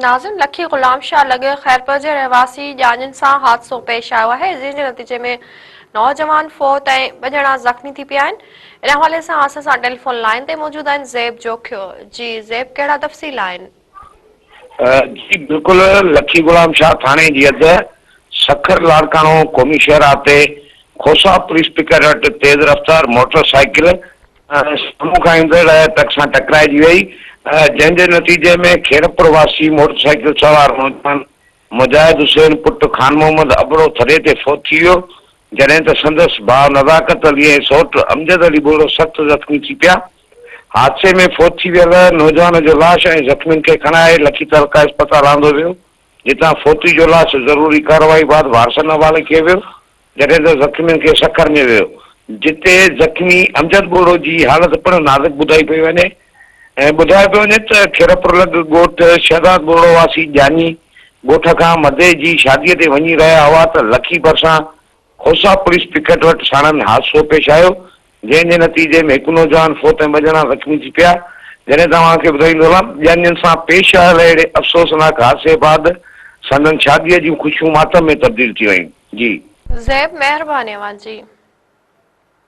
ناظم لکي غلام شاهه لڳ خيرپور جي رهواسي ڄاڃين سان حادثو پيش آيو آهي جنهن جي نتيجي ۾ نوجوان فوت ۽ ٻه ڄڻا زخمي ٿي پيا آهن ان حوالي سان اسان سان ٽيليفون لائين تي موجود آهن زيب جوکيو جي زيب ڪهڙا تفصيل آهن. جي بلڪل لکي غلام شاهه ٿاڻي جي حد سکر لاڙڪاڻو قومي شاهراهه تي کوسا پوليس پڪر وٽ تيز رفتار موٽر سائيڪل سامهون کان ايندڙ ٽرڪ سان ٽڪرائجي وئي، جنهن جي نتيجي ۾ خيرپور واسي موٽر سائيڪل سوار نوجوان مجاهد حسين پٽ خان محمد ابڙو ٿڏي تي فوت ٿي ويو، جڏهن ته سندس ڀاء نزاڪت علي ۽ سئوٽ امجد علي ٻرڙو سخت زخمي ٿي پيا. حادثي ۾ فوت ٿي ويل نوجوان جو لاش ۽ زخمين کي کڻائي لکي تعلقه اسپتال آندو ويو، جتان فوتي جو لاش ضروري ڪارروائي بعد وارثن حوالي ڪيو ويو. جڏهن ته زخمين کي سکر نيو ويو، جتي زخمي امجد ٻوڙو جي حالت پڻ نازڪ ٻڌائي پئي وڃي ۽ ٻڌايو پيو وڃي ته خيرپور لڳ ڳوٺ شهداد ٻوڙو واسي ڄاڃي ڳوٺ کان مدي جي شادي تي وڃي رهيا هئا ته لکي ڀرسان کوسا پوليس پڪٽ وٽ ساڻن حادثو پيش آيو، جنهن جي نتيجي ۾ هڪ نوجوان فوت ۽ ٻه ڄڻا زخمي ٿي پيا، جڏهن ته اوهان کي ٻڌائيندو هلان ڄاڃين سان پيش آيل اهڙي افسوسناڪ حادثي بعد سندن شاديء جون خوشيون ماتم ۾ تبديل ٿي ويون. جي. زيب مهرباني اوهان جي.